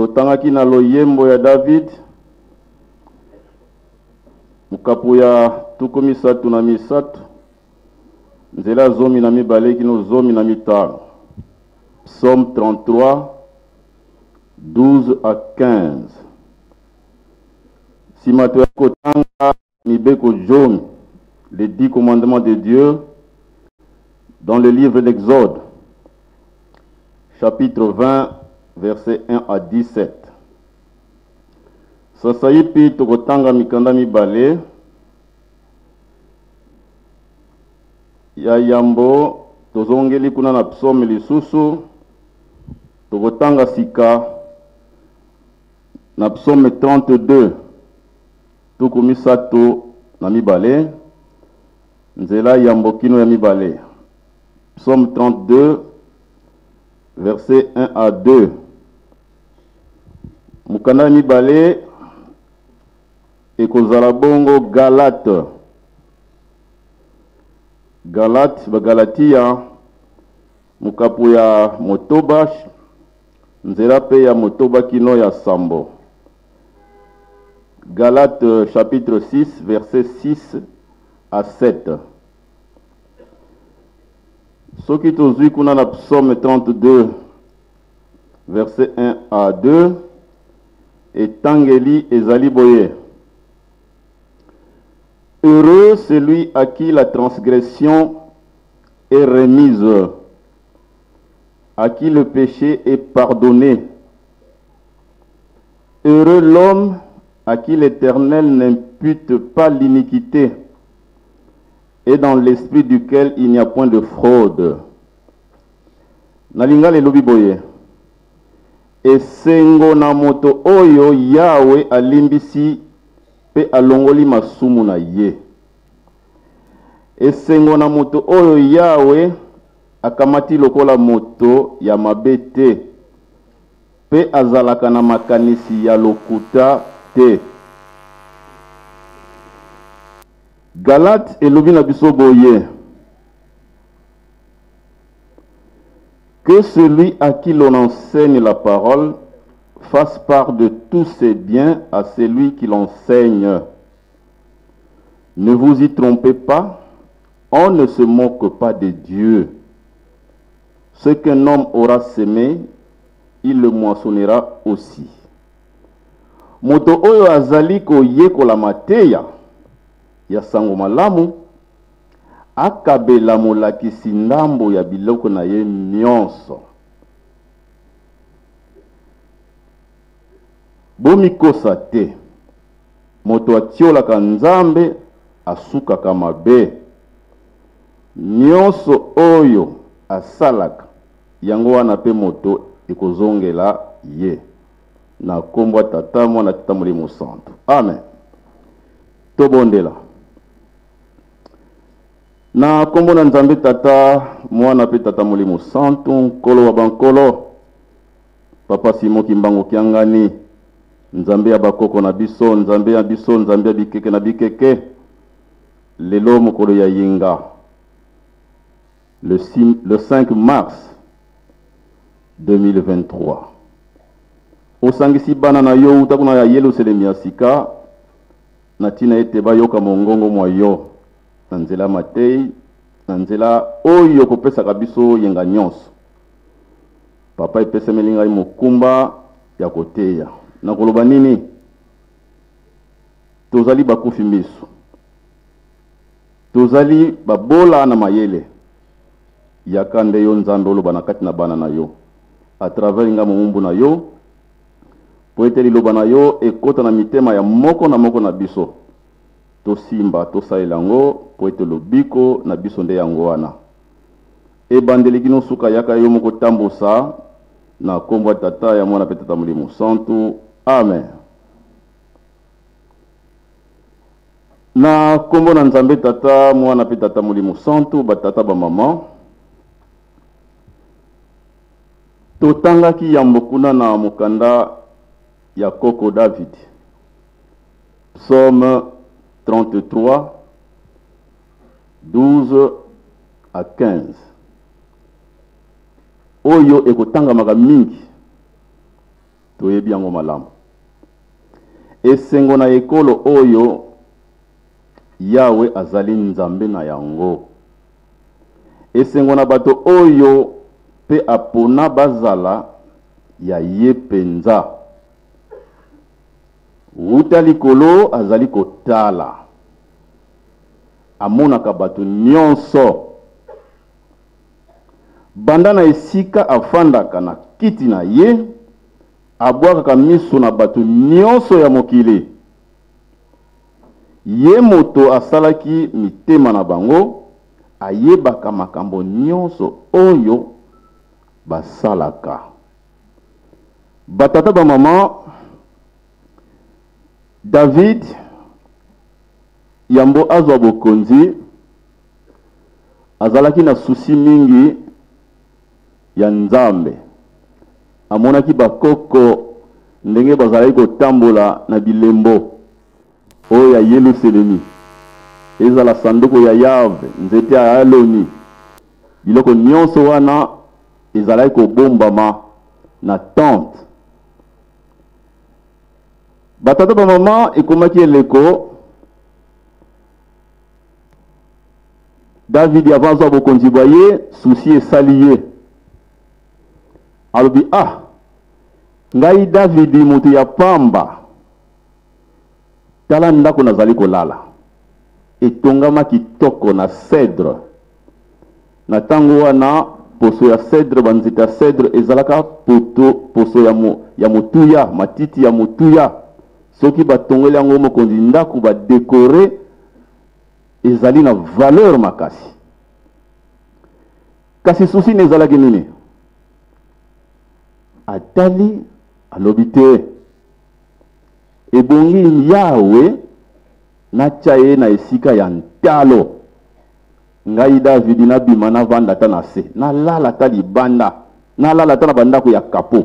Totangaki na loyembo ya David, mokapo ya 33, nzela 12 kino 15. Psaume 33, 12 à 15. Sima toyaki kotanga mibeko zomi, les 10 commandements de Dieu, dans le livre d'Exode, chapitre 20, verset 1 à 17. Sasaipi tokotanga mikanda mibale ya yambo, tozongeli kuna na psaume lisusu, tokotanga sika na psaume 32, 32, nzela yambo kino ya mibale. Psaume 32, verset 1 à 2. Mokanda ya mibale ekozala bongo Galate. Galate, Bagalatia, mokapo ya motoba, nzela pe ya motoba kino ya sambo. Galate chapitre 6, verset 6 à 7. Soki tozwi kuna na psaume 32, verset 1 à 2, etangeli ezali boye. Heureux celui à qui la transgression est remise, à qui le péché est pardonné. Heureux l'homme à qui l'Éternel n'impute pas l'iniquité et dans l'esprit duquel il n'y a point de fraude. Na lingala elobi boye: esengo na moto oyo Yawe alimbisi pe alongoli masumu na ye. Esengo na moto oyo Yawe akamati lokola moto ya mabe te, pe azalaka na makanisi ya lokuta te. Galate elobi na biso boye: que celui à qui l'on enseigne la parole fasse part de tous ses biens à celui qui l'enseigne. Ne vous y trompez pas, on ne se moque pas de Dieu. Ce qu'un homme aura semé, il le moissonnera aussi. Moto oyo azali koyekola mateya ya sango malamu akabela molakisi ndambo ya biloko na ye nyonso. Bomikosa te, moto atiolaka Nzambe asukaka mabe. Nyonso oyo asalaka, yango wana pe moto ekozongela ye. Na kombo ya Tata, Mwana, Tata Molimo Santo. Amen. Tobondela. Na kombo na Nzambe Tata, Mwana pe Tata Molimo Santo, Nkolo wa bankolo, Papa Simon Kimbangu Kiangani, Nzambe ya bakoko na biso, Nzambe ya biso, Nzambe ya bikeke na bikeke, lelo mokolo ya yenga, le 5 mars 2023. Osangisi bana na yo uta kuna ya Yelusalemi ya sika, na tina ete bayoka mongongo mwa yo na nzela matei, na nzela oyo kopesaka biso yenga nyonso. Papa, epesameli ngai mokumba ya koteya. Na koloba nini? Tozali bakufi miso, tozali babola na mayele. Yaka nde yo Nzambe oloba na kati na bana na yo à travers nga momumbu na yo, po ete liloba na yo ekota na mitema ya moko na moko na biso. Tosimba, tosalela yango, po ete lobiko na biso nde yango wana. Ebandeli kino suka, yaka yo moko tambusa na kombo ya Tata, ya Mwana pe Tata Molimo Santu. Amen. Na kombo na Nzambe Tata, Mwana pe Tata Molimo Santu, ba tata ba mama, totangaki yambo kuna na mokanda ya koko David, Psaume 33, 12 à 15, oyo ekotangamaka mingi. Toyebi yango malamu. Esengo na ekolo oyo Yawe azali Nzambe na yango. Esengo na bato oyo mpe apona bazala ya ye mpenza. Wuta likolo azali kotala, amonaka bato nyonso. Banda na esika afandaka na kiti na ye, abwakaka miso na bato nyonso ya mokili. Ye moto asalaki mitema na bango, ayebaka makambo nyonso oyo basalaka. Batata bamama, David yambo azwa bokonzi azalaki na susi mingi ya Nzambe. Amonaki bakoko ndenge bazalaki kotambola na bilembo oyo ya Yelusalemi, ezala sanduku ya Yave, nzete ya Aloni, biloko nyonso wana ezalaki kobombama na tente. Batata bamama, ekomaki eleko Davidi avant azwa bokonzi bwa ye, susi esali ye. Alobi, ah, ngai Davidi moto ya pamba, tala ndako nazali kolala, etongama kitoko na cèdre. Na ntango wana poso ya cèdre, banzete ya cèdre ezalaka poto, poso ya, mo, ya motuya, matiti ya motuya. Soki batongeli yango mokonzi ndako, badekore, ezali na valeur makasi. Kasi susi na ezalaki nini? Atali, alobi te, ebongi Yawe natya ye na esika ya ntalo. Ngai Davidi nabima navanda ata na se, nalala ata libanda, nalala ata na bandako ya kapo.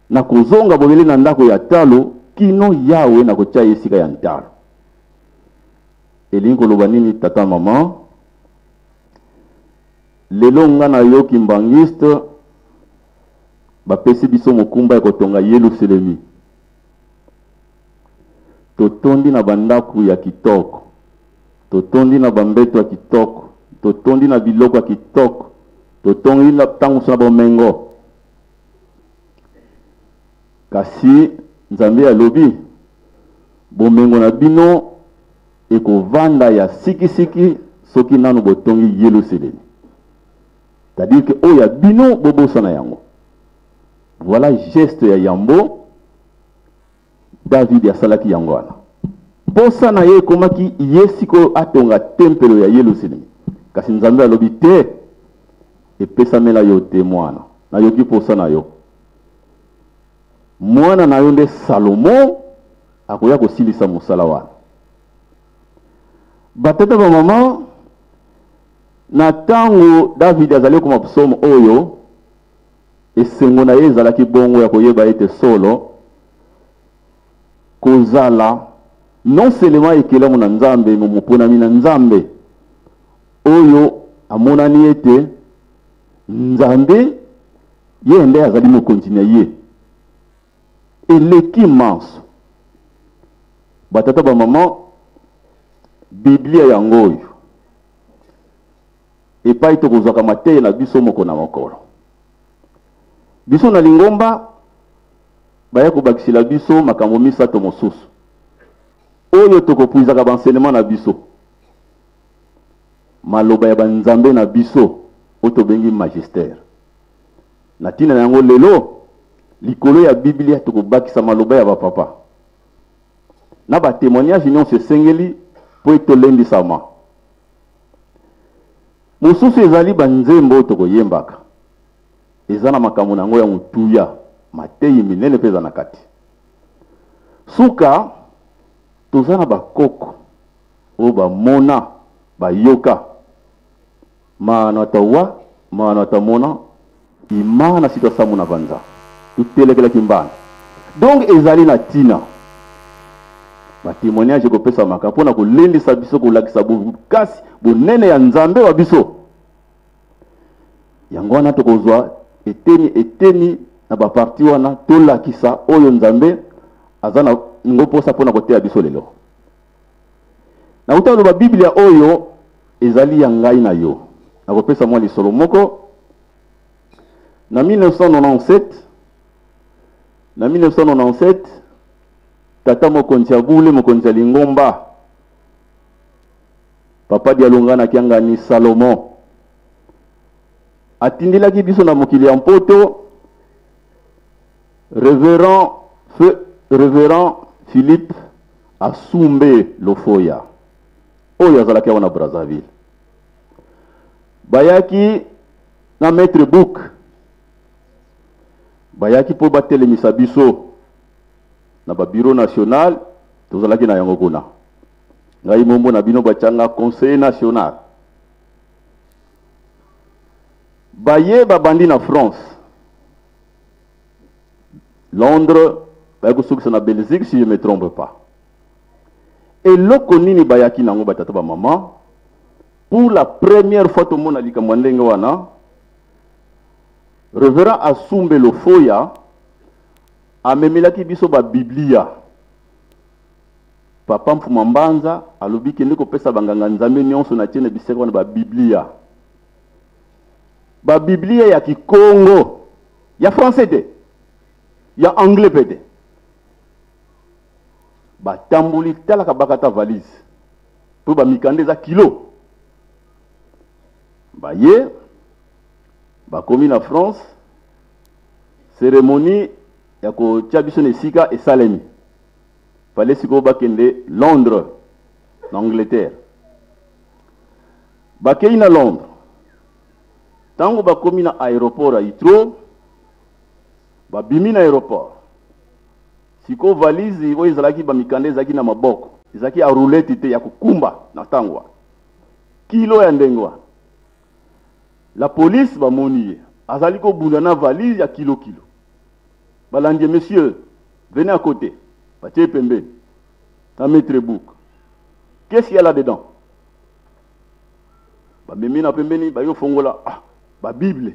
Nakozonga bobele na ndako ya talo kino Yawe nakotya ye esika ya ntalo. Elingi koloba nini tata mama? Lelo nga na yo kimbanguiste bapesi biso mokumba ya kotonga Yelusalemi. Totondi na bandako ya kitoko, totondi na bambeto ya kitoko, totondi na biloko ya kitoko, totondi na ntango mosusu na bomengo. Kasi Nzambe alobi, bomengo na bino ekovanda ya sikisiki soki nanu botongi Yelusalemi. C'est-à-dire que oyo ya bino bobosana yango. Voilà geste ya yambo David asalaki yango wana. Posa na ye ekomaki ye sikoyo atonga tempelo ya Yelusalemi. Kasi Nzambe alobi te, epesamela yo te mwana, nayoki posa na yo. Mwana na yo nde Salomo akoya kosilisa mosala wana. Batata ba mama, na ntango David azali kokoma psaume oyo, esengo na ye ezalaki bongo ya koyeba ete solo kozala non seulement ekelamu na Nzambe, mais moponami na Nzambe oyo amonani ete Nzambe ye nde azali mokonzi na ye eleki manso. Batata ba mama, Biblia yango oyo epai tokozwaka mateya na biso moko na mokolo. Biso na lingomba baya kobakisela biso makambo misato mosusu oyo tokopuizaka baenseignement na biso, maloba ya banzambe na biso oyo tobengi magistère. Na ntina na yango lelo likolo ya Biblia tokobakisa maloba ya bapapa na batémoignage nyonso esengeli mpo etolendisama. Mosusu ezali banzembo oyo tokoyembaka, eza na makambo na yango ya motuya, mateyi minene mpe eza na kati. Suka, toza na bakoko oyo bamona, bayoka maano ata wa maano ata mona imana sito asamu na banza tutelekelaki mbana. Donc ezali na ntina batémoignage ekopesamaka mpo na kolendisa biso, kolakisa bokasi bonene ya Nzambe wa biso. Yango wana tokozwa eteni eteni. Na ba partie wana tolakisa oyo Nzambe aza na ngo mposa mpona koteya biso lelo. Nakuta koloba Biblia oyo ezali ya ngai na yo. Nakopesa mwa lisolo moko. Na 1997, na 1997, tata mokonzi ya bule, mokonzi ya lingomba, Papa Dialungana Kiangani Salomon, atindelaki biso na mokili ya Mpoto Reverend Feu Reverend Philippe Asumbe Lofoya oyo azalaki awa na Brazzaville. Bayaki na Maître Book, bayaki mpo batelemisa biso na ba bureau national tozalaki na yango kuna. Ngai mombo na bino batianga conseiller national. Baye babandi na France, Londres, baye kosukisa na Belgique si je me trompe pas. Eloko nini bayaki nango batata ba mama? Pour la première fois tomona likambo ya ndenge wana, Reverend Asumbe Lofoya amemelaki biso ba Biblia. Papa Mfuma Mbanza alobi kende kopesa banganga Nzambe nyonso na tie na bisika wana ba Biblia. Ba Biblia ya Kikongo, ya français te, ya anglais pe te. Batamboli talaka bakata valise po ba mikanda eza kilo. Baye bakomi na France, cérémonie ya kotia biso na esika esalemi. Fallait sikoyo bakende Londres na Angleterre. Bakei na Londres. Tango bakomi na aéroport ya Heathrow, babimi na aéroport. Sikoyo valise oyo ezalaki ba mikanda ezalaki na maboko, ezalaki ya roulette te ya kokumba na tango wana. Kilo ya ndenge wana. La police bamoni ye azali kobunda na valise ya kilo kilo. Balandi ye, monsieur, venez à côté. Batie pembeni. Na maître book. Qu'est-ce qu'il y a là-dedans? Bamemi na pembeni, bayo fongola, ah, ba Bible.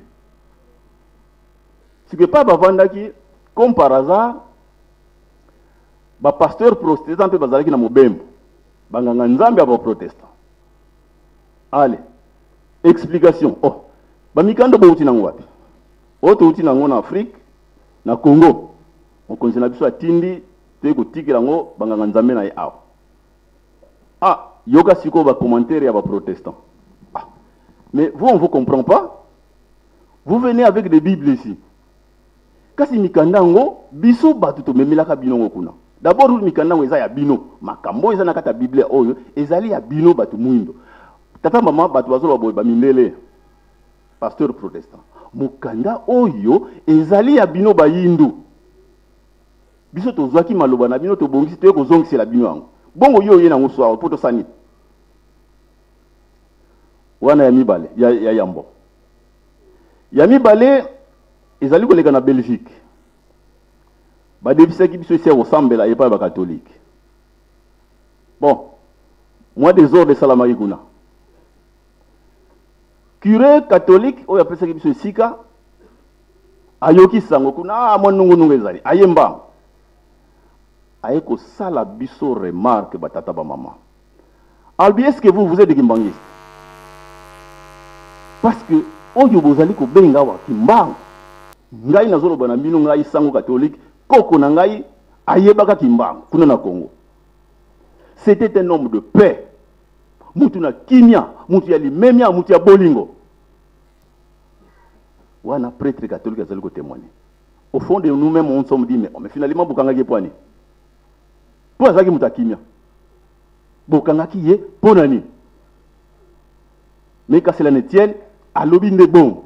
Ce que pas bavandaki, comme par hasard, ba pasteur protestant mpe bazalaki na mobembo. Banganga Nzambe ya ba protestant. Allez, explication. Oh, ba mikanda bouti nango wapi? Oyo touti nango na Afrique, na Congo. Mokonzi na biso atindi toye kotikela yango banganga Nzambe na ye awa. Ah, yoka sikoyo ba commentaire ya ba protestants. Ah, mais vous, on vous comprend pas. Vous venez avec des Bibles ici. Kasi mikanda yango biso bato tomemelaka bino yango kuna. D'abord mikanda yango eza ya bino. Makambo eza na kati ya Bible oyo ezali ya bino bato mwindo. Tata mama bato bazoloba boye ba mindele. Pasteur protestant. Mokanda oyo ezali ya bino bayindu. Biso tozwaki maloba na bino tobongisi toye kozongisela bino yango. Bongo yo oye nango soir po tosani. Wana ya mibale ya, ya yambo. Ya mibale ezali koleka na Belgique. Badebisaki biso esi ya kosambela epai ya bakatolike. Bon, mwa desordre esalamaki kuna. Cure catholique oyo apesaki biso esika ayoki sango kuna, ah, mwa nungunungu ezali, aye mbangu aye kosala biso remarque, batata ba mama. Alobi, est-ce que vous, vous êtes des kimbanguistes? Parce que oyo bozali kobenga awa kimbangu, ngai nazoloba na bino, ngai sango catholique, koko na ngai ayebaka kimbangu kuna na Congo. C'était un homme de paix, mutu na kimia, mutu ya limemia, mutu ya bolingo. Wana prêtre catholique azali ko témoigner. Au fond de nous-mêmes, on sommes dit, mais, oh, mais finalement bokangaki ye mpo nini? Mpo azalaki moto ya kimia. Bokangaki ye mpo na nini? Mais kasi la Etienne alobi nde bongo.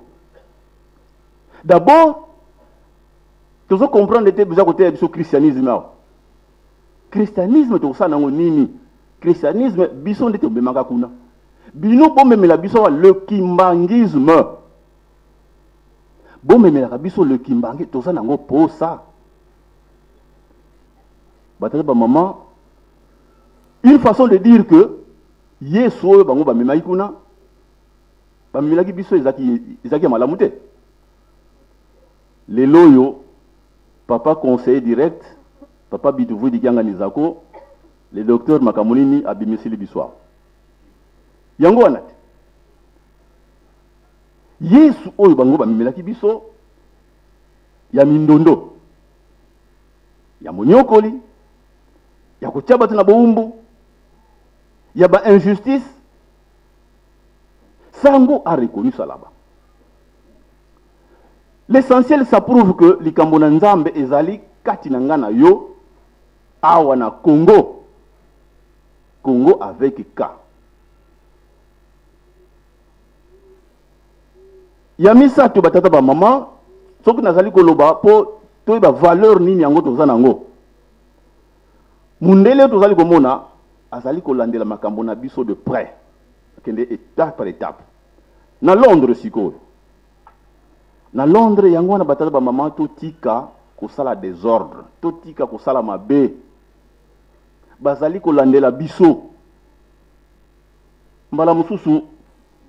D'abord, tozo comprendre te boza koteya biso christianisme awa. Christianisme tokosala nango nini? Christianisme biso nde tomemaka kuna. Bino bomemela biso awa le kimbanguisme. Bomemelaka biso le kimbanguisme, toza nango posa. Batata ba maman, une façon de dire que Yesu oyo bango bamemaki kuna, bamemelaki biso ezalaki ya malamu te. Lelo oyo papa conseiller direct, papa Bituvudi Kiangani Zako, le docteur makambo nini abimisili biso awa. Yango wana te. Yesu oyo bango bamemelaki biso ya mindondo, ya monyokoli, ya kotia bato na bowumbu, ya ba injustice, Sango a reconnu ça là-bas. L'essentiel, ça prouve que likambo na Nzambe ezali kati na nga na yo awa na Congo. Congo avec K. Ya misato, batata ba mama, soki nazali koloba po toyeba valeur nini yango toza nango. Mundele tozali komona azali kolandela makambo na biso de près. Kende étape par étape. Na Londres sikoyo. Na Londres yango wana batata ba mama totika kosala désordre, totika kosala mabe. Bazali kolandela biso. Mbala mosusu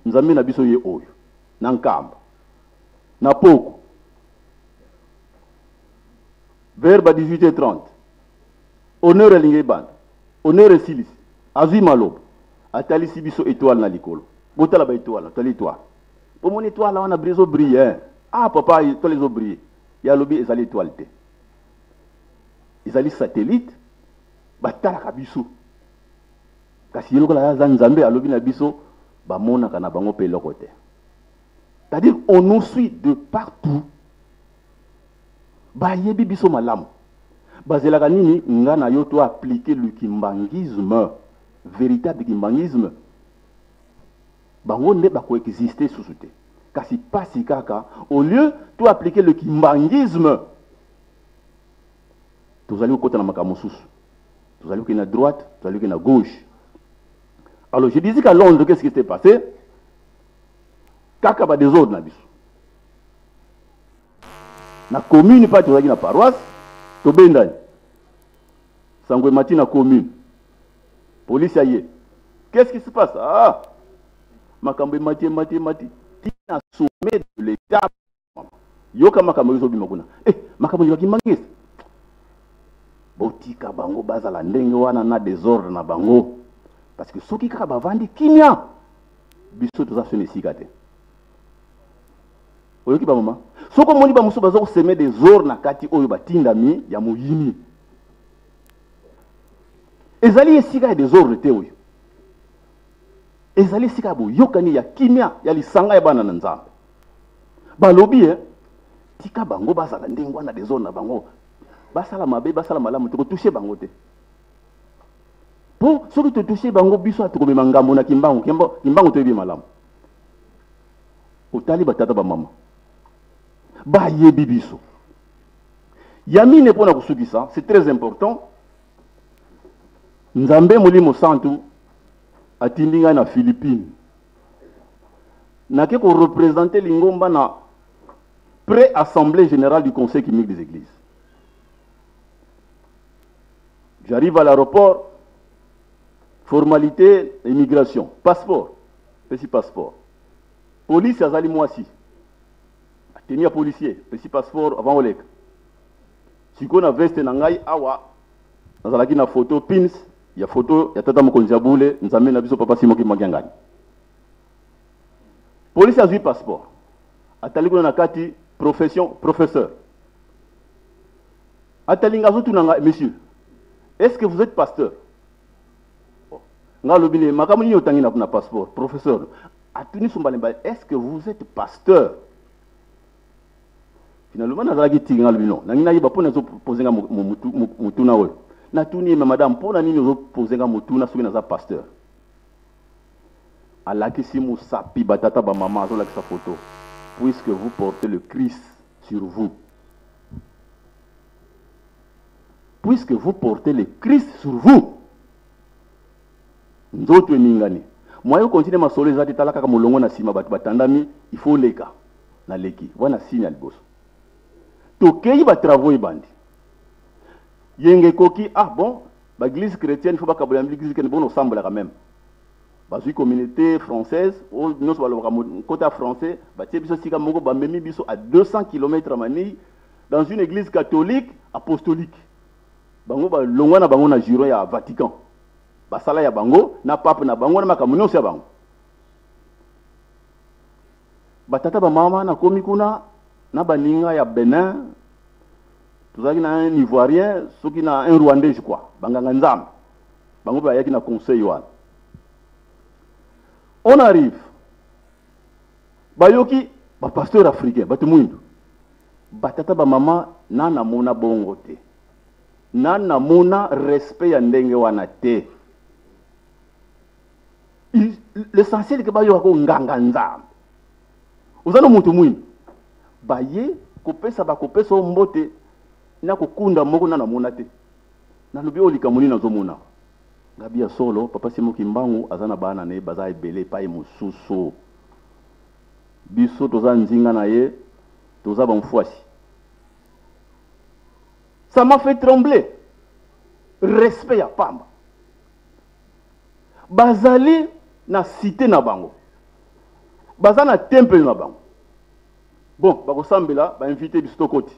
Nzambe na biso ye oyo na Nkamba na poko vers ba 18h30, honneur elingi ebanda, honneur esilisi, azwi maloba, atalisi biso étoile na likolo. Botala ba étoile, tali étoile, bomoni étoile wana ezo brille, hein? Ah papa, étoile ezo brille. Ya alobi ezali étoile te, ezali satellite, batalaka biso. Kasi ye lokola aza Nzambe, alobi na biso bamonaka na bango mpe eloko te. C'est-à-dire on nous suit de partout. Bayebi biso malamu. Bazelaka nini nga na yo to appliquer le kimbanguisme, véritable kimbanguisme. Bango nde bako exister susu te. Kasi pasi kaka au lieu to appliquer le kimbanguisme, tozali kokota na makambo mosusu. Tozali kokende na droite, tozali kokende na gauche. Alors je disais qu'à Londres, qu'est-ce qui s'est passé? Kaka ba désordre na biso. Na commune pa tozalaki na paroisse, tobendani. Sango emati na commune. Police aye. Qu'est-ce qui se passe? Ah! Makambo emati, emati, emati. Tina sommet de l'État. Yoka makambo ezobima kuna. Makambo ezobima kimbanguiste. Botika bango bazala ndenge wana na désordre na bango. Parce que soki kaka bavandi kimia, biso toza so na esika te. Oyoki ba mama? Soki omoni ba mosusu baza kosemer désordre na kati oyo batindami ya moyini. Ezali esika ya désordre te oyo. Ezali esika ya boyokani ya kimia ya lisanga ya bana na Nzambe. Balobi, tika bango bazala ndenge wana désordre na bango. Basala mabe, basala malamu, tokotoucher bango te. Po soki totoucher bango biso tokomema ngambo na Kimbangu, Kimbangu toyebi malamu. Otali batata ba mama. Bayebi biso. Yamine pona kosukisa, c'est très important. Nzambe Molimo Santu atindi ngai na Philippines. Nake ko représenter lingomba na pré-assemblée générale du Conseil œcuménique des Églises. J'arrive à l'aéroport, formalité, immigration, passeport, petit passeport. Police azali mwasi. Atemi ya policier, petit passeport avant oleka. Siko na veste na ngai awa, nazalaki na photo pins, ya photo ya tata mokonzi ya bule, Nzambe na biso papa Simon Kimbangu Kiangani. Police azwi passeport. Atali kuna na kati profession professeur. Atali nga azotuna nga, monsieur, est-ce que vous êtes pasteur? Oh. Nga alobi ne makambo nini otangi na passeport professeur. Atuni somba lemba, est-ce que vous êtes pasteur? Finalement nazalaki tiki nga alobi non. Nangi nayeba mpona ozopoze nga motuna oyo. Natuni ye, mais madame, mpona nini ozopoze nga motuna soki naza pasteur? Alakisi mosapi batata ba mama azolakisa photo. Puisque vous portez le Christ sur vous. Puisque vous portez le Christ sur vous. Nzoto eningani. Moyen continue masolo eza te, tala kaka molongo na sima bato batandami, il faut leka. Na leki, wana signe ya liboso. Tokei ba travaux ebandi. Yenge koki, ah bon, ba église chrétienne, il faut bakabola église chrétienne, bon, osambolaka même. Bazwi communauté française, oyo nyonso balobaka kota français, batie biso sika moko, bamemi biso à 200 kilomètres à Manille. dans une église catholique apostolique. Bango balongwa na bango na giron ya Vatican. Basala ya bango na pape na bango na makambo nyonso ya bango. Batata ba mama nakomi kuna na baninga ya Benin, tozalaki na un Ivoirien soki na un Rwandais je crois, banganga Nzambe. Bango mpe bayaki na conseil wana. On arrive, bayoki ba pasteur africain, bato mwindu. Batata ba mama na namona bongo te. Na namona respect ya ndenge wana te. L'essentiel ke bayoka ko nganga Nzambe. Oza na moto mwindu. Baye kopesa bakopesa mbote na kokunda moko na namona te. Nalobi oyo likambo nini nazomona. Ngabi ya solo, papa Simon Kimbangu aza na bana na ye baza ebele epai mosusu. Biso toza nzinga na ye, toza bamfwasi. Ça m'a fait trembler. Respect ya pamba. Bazali na cité na bango. Baza na temple na bango. Bon, bakosambela, ba invité biso tokoti.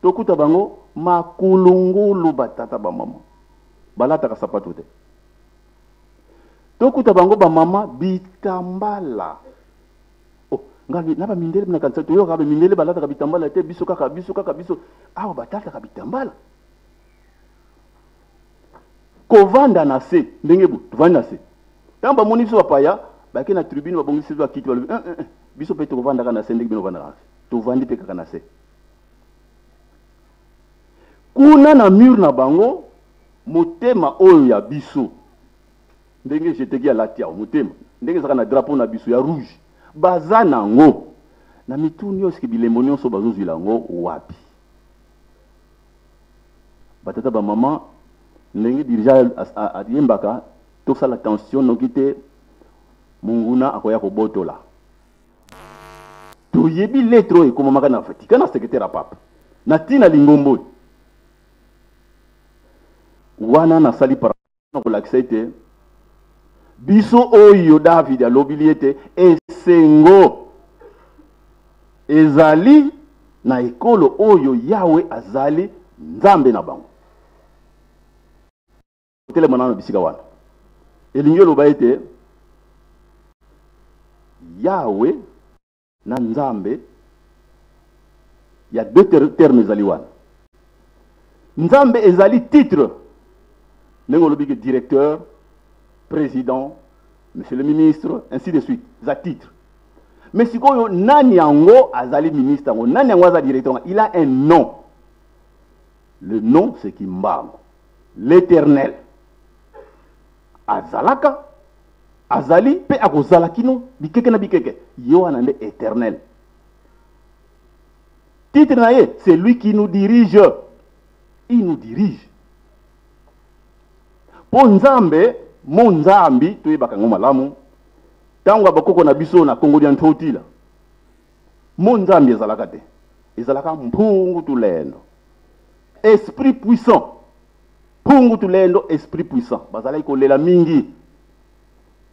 Tokuta bango makulungulu batata ba mama. Balataka sapato te. Tokuta bango ba mama bitambala. Oh, ngai na ba mindele na kanisa toyoka ba mindele balataka bitambala te, biso kaka biso kaka biso. Awa batataka bitambala. Kovanda na se ndenge bu tovandi na se. Tango bamoni biso bapaya, bake na tribune babongisi biso bakiti balobi un un un biso pe tokovandaka na se ndenge bino bovandaka na se. Tovandi pe kaka na se. Kuna na mur na bango motema oyo ya biso ndenge jeteki alati awa motema ndenge ezalaka na drapeau na biso ya rouge baza nango na mitu nyonso ke bilembo nyonso bazozwila yango wapi? Batata ba mama ndenge dirigeant ayembaka tosala tension noki te monguna akoya kobotola. Toyebi lettre oyo ekomamaka na Vatican na secrétaire ya pape na ntina lingombo oyo wana nasali par kolakisa ete biso oyo David alobili ete esengo ezali na ekolo oyo Yahweh azali Nzambe na bango. Telema nano bisika wana elingi oloba ete Yahweh na Nzambe ya deux termes ezali wana. Nzambe ezali titre ndenge olobi ke directeur, président, monsieur le ministre, ainsi de suite, za titre. Mais sikoyo nani yango azali ministre yango, nani yango azali directeur yango, il a un nom. Le nom c'est Kimbangu, l'Éternel. Azalaka, azali pe akozala kino bikeke na bikeke. Ye wana nde éternel. Titre na ye, c'est lui qui nous dirige. Il nous dirige. Po Nzambe, mo Nzambi, toyebaka yango malamu, tango ya bakoko na biso na Kongo dia Ntotila, mo Nzambi ezalaka te. Ezalaka mpungu tulendo. Esprit puissant. Mpungu tulendo, esprit puissant. Bazalaki kolela mingi.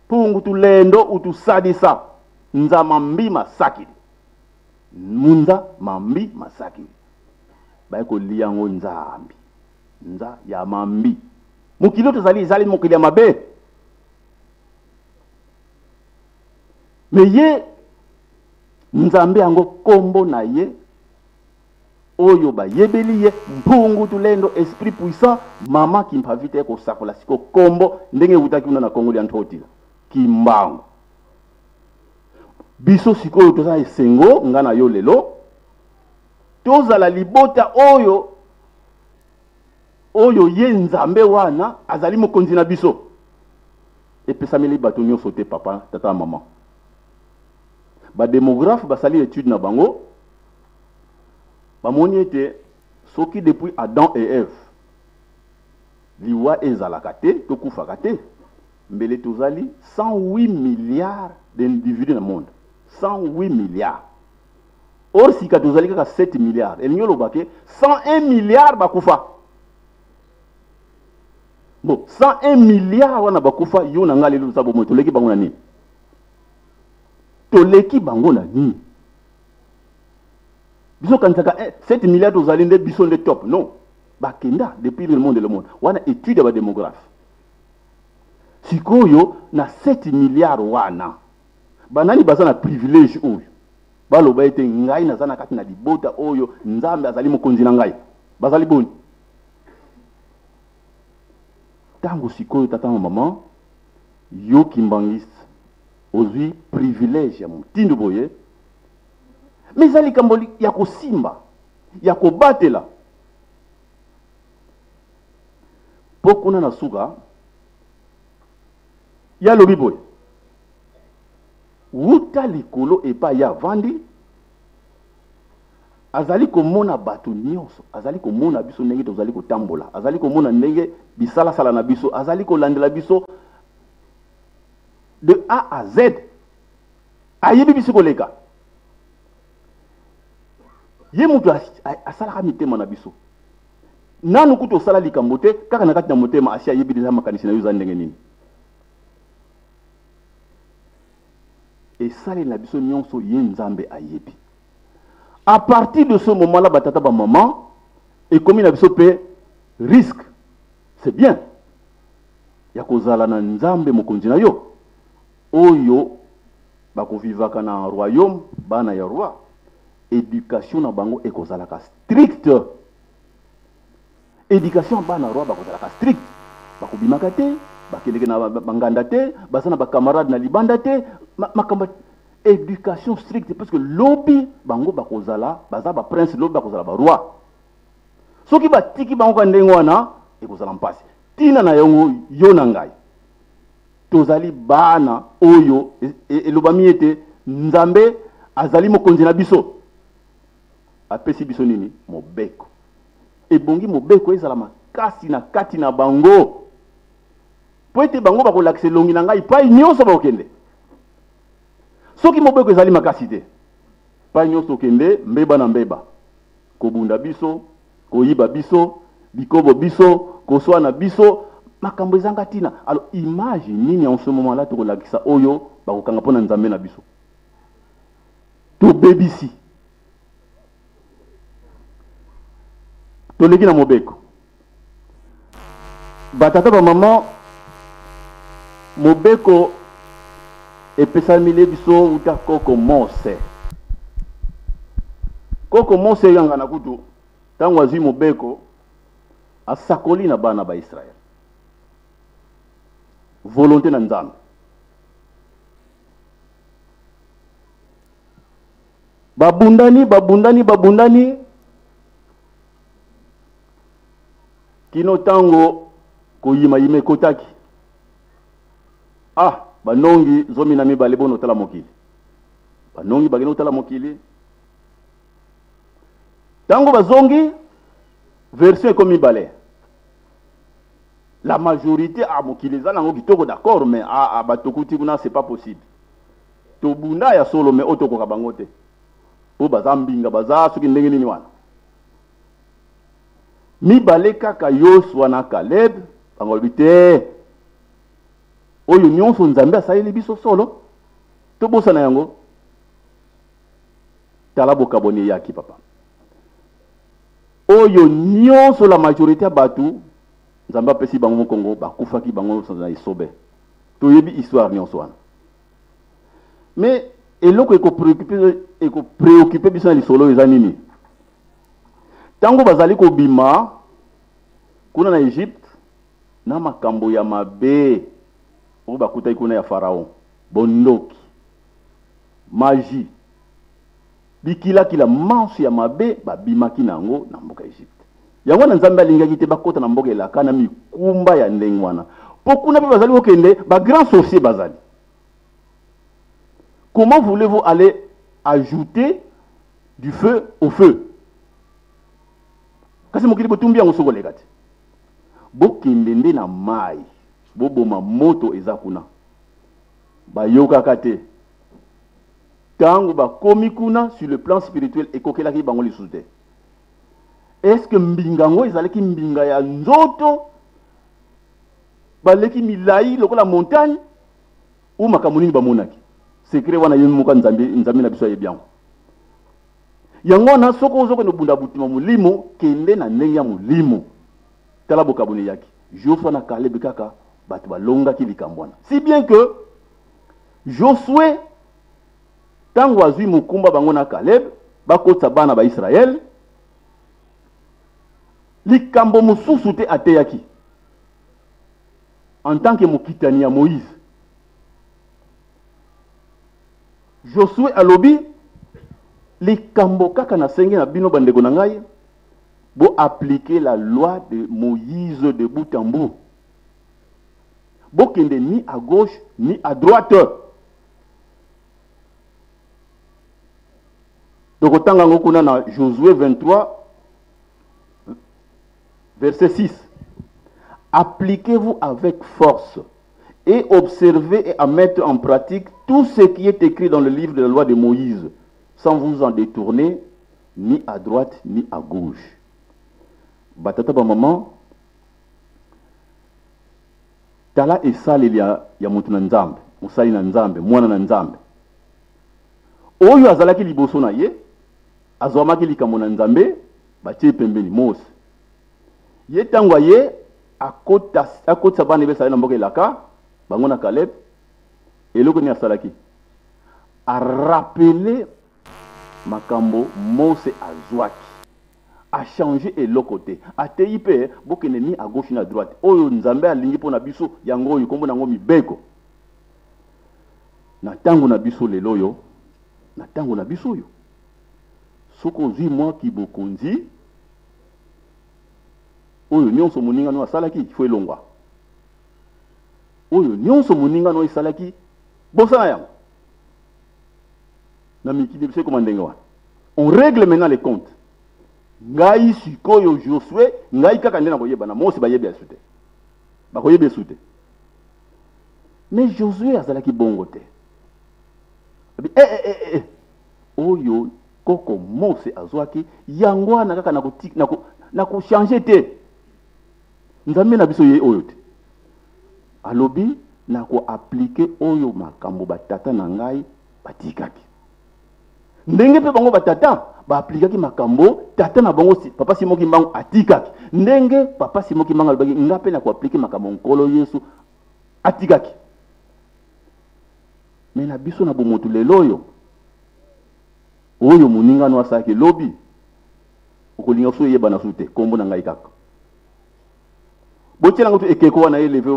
Mpungu tulendo utusadisa. Nzama mbi masakili. Munza mambi masakili. Baye kolia yango Nzambi. Nza ya mambi. Mokili oyo tozali, ezali mokili ya mabe. Mais ye Nzambe yango kombo na ye oyo bayebeli ye mpungu tulendo esprit puissant mama Kimpavita ye kosakola siko kombo ndenge ewutaki kuna na Kongo dia Ntotila Kimbangu. Biso sikoyo toza esengo nga na yo lelo tozala libota oyo oyo ye Nzambe wana azali mokonzi na biso. Epesameli bato nyonso te, papa, tata, mama. Ba démographe basali étude na bango, bamoni ete soki depuis Adam et Ève liwa ezalaka te, tokufaka te, mbele tozali 108 milliards d'individus na monde. 108 milliards. Or sika tozali kaka 7 milliards. Elingi oloba ke 101 milliards bakufa. Bon, 101 milliards wana bakufa, yo na nga lelo toza bomoi, toleki bango na nini? Toleki bango na nini? Biso kanisaka 7 milliards tozali nde biso nde top. Non. Bakenda depuis le monde le monde. Wana étude ya ba démographe. Sikoyo na 7 milliards wana banani baza na privilège oyo baloba ete ngai naza na kati na libota oyo Nzambe azali mokonzi na ngai, bazali boni? Tango sikoyo tata na mama yo kimbangiste ozwi privilège ya motindo boye, mais eza likambo ya kosimba, ya kobatela. Po kuna na suka ya lobi boye, wuta likolo epai ya vandi azali komona bato nyonso, azali komona biso ndenge tozali kotambola, azali komona ndenge bisalasala na biso, azali kolandela biso de A à Z, ayebi biso koleka. Ye moto asalaka mitema na biso. Nanu kutu osala likambo te, kaka na kati na motema asi ayebi deja makanisi na yo eza ndenge nini. Esaleli na biso nyonso ye Nzambe ayebi. À partir de ce moment-là, batata ba maman ekomi na biso pe risque. C'est bien. Ya kozala na Nzambe mokonzi na yo. Oyo bakovivaka na royaume, bana ya roi, éducation na bango ekozalaka stricte. Éducation ya bana roi bakozalaka strict, bakobimaka te, bakendeke na banganda te, baza na ba camarade na libanda te, makambo éducation stricte, parce que lobi bango bakozala, baza ba prince, lobi bakozala ba roi. Soki batiki bango ka ndenge wana ekozala mpasi. Tina na yango yo na ngai tozali bana oyo elobami ete Nzambe azali mokonzi na biso. Apesi biso nini? Mobeko. Ebongi mobeko ezala makasi na kati na bango, po ete bango bakolakisa elongi na ngai pai nyonso bakokende. Soki mobeko ezali makasi te, pai nyonso okende mbeba na mbeba, kobunda biso, koyiba biso, bikobo biso, koswana biso, makambo ezanga tina. Alors image nini en ce moment là tokolakisa oyo bakokanga mpona Nzambe na biso? Tobebisi, toleki na mobeko. Batata ba mama, mobeko epesameli biso uta koko Mose. Koko Mose yanga na kutu tango azwi mobeko asakoli na bana ba Israël volonté na Nzambe. Babundani, babundani, babundani kino tango koyimayima ekotaki. Ah, banongi 12 bono tala mokili. Banongi bakende kotala mokili. Tango bazongi, version ekomi mibale. La majorité, ah, mokili eza nango kitoko, d'accord, mais ah, ah, bato kuti kuna, c'est pas possible. Tobunda ya solo, mais oyo tokoka bango te. Po baza mbinga, baza soki ndenge nini wana. Mibale kaka Yosua na Caleb, bango balobi te. Oyo nyonso Nzambe asaleli biso solo, tobosana yango. Tala bokaboni eyaki papa. Oyo nyonso la majorité ya bato Nzambe apesi bango mokongo, bakufaki bango nyonso na esobe. Toyebi histoire nyonso wana. Mais eloko eko préoccuper biso na lisolo eza nini? Tango bazali kobima kuna na Egypte na makambo ya mabe oyo bakutaki kuna ya Pharaon, bondoki, magie, bikilakila manso ya mabe babimaki na yango na mboka Egypte. Yango wana Nzambe alingaki te bakota na mboka elaka na mikumba ya ndenge wana, po kuna pe bazali kokende ba grands sorciers bazali. Comment voulez-vous aller ajouter du feu au feu? Kasi mokili botumbi yango soko leka te. Bokende nde na mai, boboma moto eza kuna. Bayokaka te. Tango bakomi kuna sur le plan spirituel ekokelaki bango lisusu te. Est-ce que mbinga yango ezalaki mbinga ya nzoto? Baleki milai lokola montagne ou makambo nini bamonaki? Secret wana ye moko Nzambe, Nzambe na biso ayebi yango. Yango wana soki ozokende kobunda butima molimo, kende na ndenge ya molimo. Tala bokaboni eyaki. Josua na Caleb kaka bato balongaki likambo wana. Si bien que Josue ntango azwi mokumba bango na Caleb bakotisa bana ba Israël, likambo mosusu te ateyaki en tant que mokitani ya Moïse. Josue alobi likambo kaka nasengi na bino bandeko na ngai, bo appliquer la loi de Moïse de bout en bout. Bokende ni à gauche ni à droite. Tokotanga yango kuna na Josué 23 verset 6. Appliquez-vous avec force et observez et à mettre en pratique tout ce qui est écrit dans le livre de la loi de Moïse, sans vous en détourner ni à droite ni à gauche. Batata ba maman, tala esaleli ya, ya moto na Nzambe, mosali na Nzambe, mwana na Nzambe. Oyo azalaki liboso na ye, azwamaki likambo na Nzambe, batie pembeni Mose. Ye ntango aye akota akotisa bana ebesala na mboka elaka bango na Caleb, eloko nini asalaki? Arapele makambo Mose azwaki. Achange eloko te. Ateyi mpe bokende ni à gauche ni à droite. Oyo Nzambe alingi mpo na biso yango oyo kombo na yango mibeko. Na ntango na biso lelo oyo, na ntango na biso oyo, soki ozwi mwa kibokonzi oyo nyonso moninga no asalaki fo elongwa, oyo nyonso moninga no esalaki bosana yango. Na mikili biso ekoma ndenge wana, on règle maintenant les comptes. Ngai sikoyo Josue, ngai kaka nde nakoyebana, Mose bayebi esu te, bakoyebi esu te. Mais Josue azalaki bongo te. Eh, eh, eh, eh. Oyo koko Mose azwaki yango wana kaka nakochange te. Nzambe na biso ye oyo te alobi nakoaplike oyo makambo batata na ngai batikaki. Ndenge mpe bango batata baaplikaki makambo tata na bango papa Simon Kimbangu atikaki. Ndenge papa Simon Kimbangu alobaki nga mpe nakoaplike makambo Nkolo Yesu atikaki. Me na biso na bomoto lelo oyo, oyo moninga no asalaki lobi, okolinga so eyebana su te, kombo na ngai kaka. Botiela ngo ekeko wana eleve,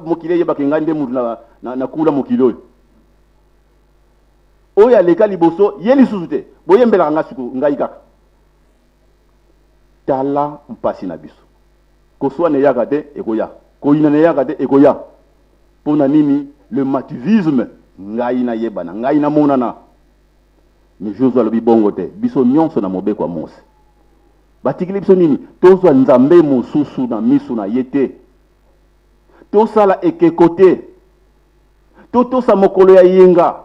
mokili eyebaka ngai nde moto na, na, na kula mokili oyo. Oyo aleka liboso ye lisusu te, boyembelaka ngai siko ngai kaka. Tala mpasi na biso. Koswana eyaka te, ekoya. Koyinana eyaka te, ekoya. Mpo na nini? Le matuvisme, ngai nayebana, ngai namonana. Mais Josue alobi bongo te, biso nyonso na mobeko ya Mose. Batikeli biso nini? Tozwa Nzambe mosusu na miso na ye te. Tosala ekeko te. Totosa mokolo ya yenga.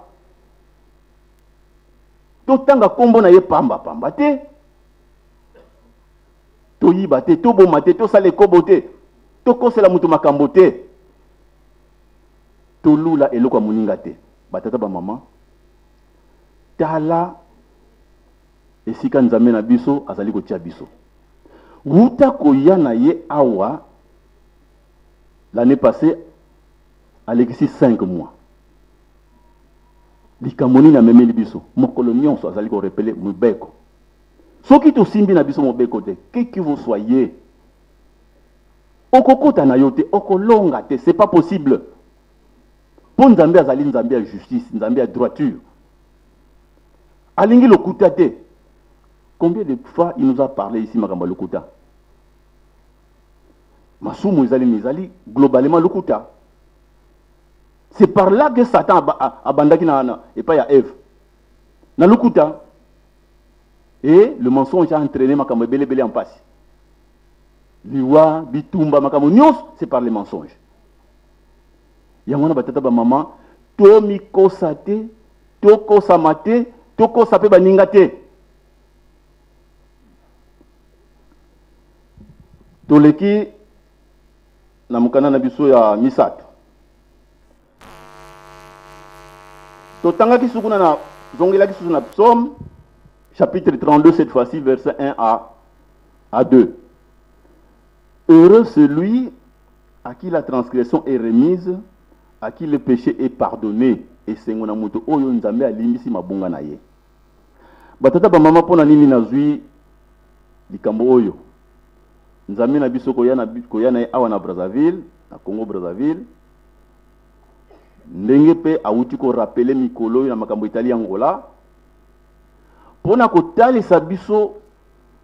Totanga kombo na ye pamba pamba te. Toyiba te, toboma te, tosala ekobo te, tokosela moto makambo te, tolula eloko ya moninga te. Batata ba mama, tala esika Nzambe na biso azali kotia biso. Wuta koya na ye awa l'année passée, alekisi 5 mois. Likambo nini amemeli biso? Mokolo nyonso azali korepele mibeko. Soki tosimbi na biso mobeko te, que que vous soyez, okokota na yo te, okolonga te, c'est pas possible. Mpo Nzambe azali Nzambe ya justice, Nzambe ya droiture. Alingi lokuta te. Combien de fois il nous a parlé ici makambo ya lokuta? Masumu ezali ezali globalement lokuta. C'est par là que Satan abandaki na, na epai ya Ève. Na lokuta. Et le mensonge a entraîné makambo ebele ebele en pasi. Liwa, bitumba, makambo nyonso, c'est par le mensonge. Yango wana batata ba mama, tomikosa te, tokosama te, tokosa pe baninga te. Toleki na mokanda na biso ya misato. Totangaki suku na zongelaki susu na psaume. Chapitre 32, cette fois-ci, verset 1 à 2. Heureux celui à qui la transgression est remise, à qui le péché est pardonné. Esengo na moto oyo Nzambe alimbisi mabunga na ye. Batata bamama, mpo na nini nazwi likambo oyo? Nzambe na biso koya na ye awa na Brazzaville, na Congo Brazzaville, ndenge mpe awuti korappeler mikolo oyo na makambo etali Angola, mpo na kotalisa biso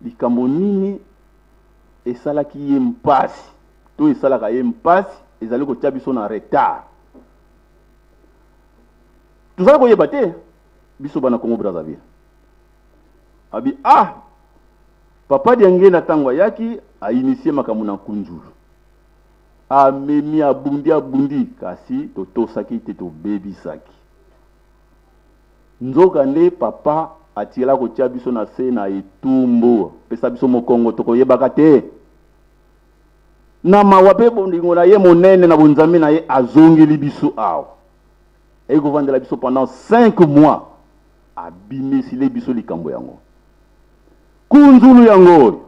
likambo nini esalaki ye mpasi to esalaka ye mpasi, ezali kotia biso na retard. Tozala koyeba te, biso bana Congo Brazzaville. Abi ah, papa Diangenda, ntango ayaki ainitier makambo na Nkunzulu, amemi, abundi, abundi, kasi totosaki te, tobebisaki. Nzoka nde papa atiela kotia biso na se na etumbu, pesa biso mokongo, tokoyebaka te. Na mawa mpe bolingo na ye monene na bonzambe na ye, azongeli biso awa, ayi kovandela biso pendant 5 mois, abimisile biso likambo yango, kunzulu yango oyo: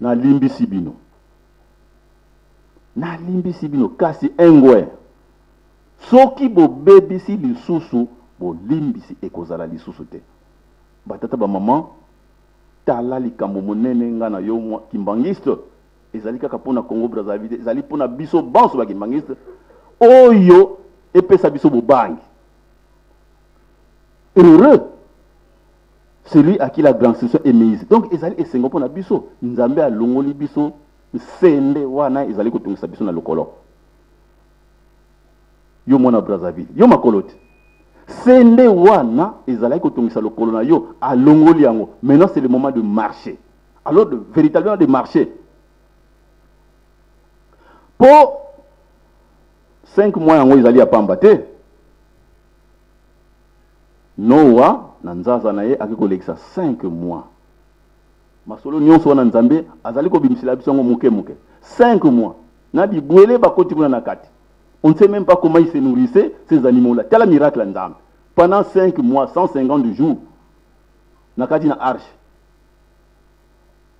nalimbisi bino, nalimbisi bino, kasi engwe soki bobebisi lisusu, bolimbisi ekozala lisusu te. Batata, bamama, tala likambo monene. Nga na yo mwa kimbangiste, ezali kaka mpona Congo Brazzaville, ezali mpona biso banso bakimbangiste, oyo epesa biso bobangi. Heureux celui à qui la transgression est remise. Donc ezali esengo mpona biso, Nzambe alongoli biso nsende wana ezali kotungisa biso na lokolo. Yo mwana Brazzaville, yo makolo te, sende wana ezalaki kotungisa lokolo na yo, alongoli yango. Maintenant, c'est le moment de marcher, alors véritablement de marcher. Mpo 5 mois yango ezali ya pamba te. Noa na nzaza na ye aki kolekisa 5 mois. Masolo nyonso wana, Nzambe azali kobimisela biso yango moke moke. 5 mois na bibwele bakoti kuna na kati, on ne sait même pas comment ils se nourrissaient, ces animaux là. Tala miracle ya Nzambe: pendant 5 mois, 150 jours, na kati na arche,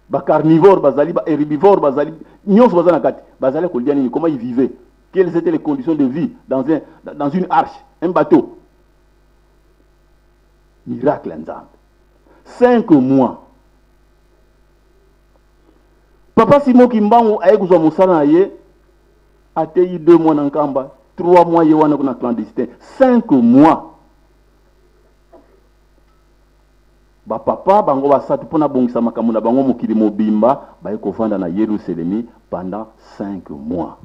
bacarnivore bazali, baherbivore bazali, nyonso baza na kati. Bazali kolia nini? Comment ils vivaient? Quelles étaient les conditions de vie dans une arche, un bateau? Miracle ya Nzambe. 5 mois, papa Simon Kimbangu aye kozwa mosala na ye, ateyi 2 mois na Nkamba, 3 mois ye wana kuna clandestin, 5 mois. Bapapa bango basatu mpona bongisa makambo na bango mokili mobimba, baye kovanda na Yerusalemi pendant 5 mois.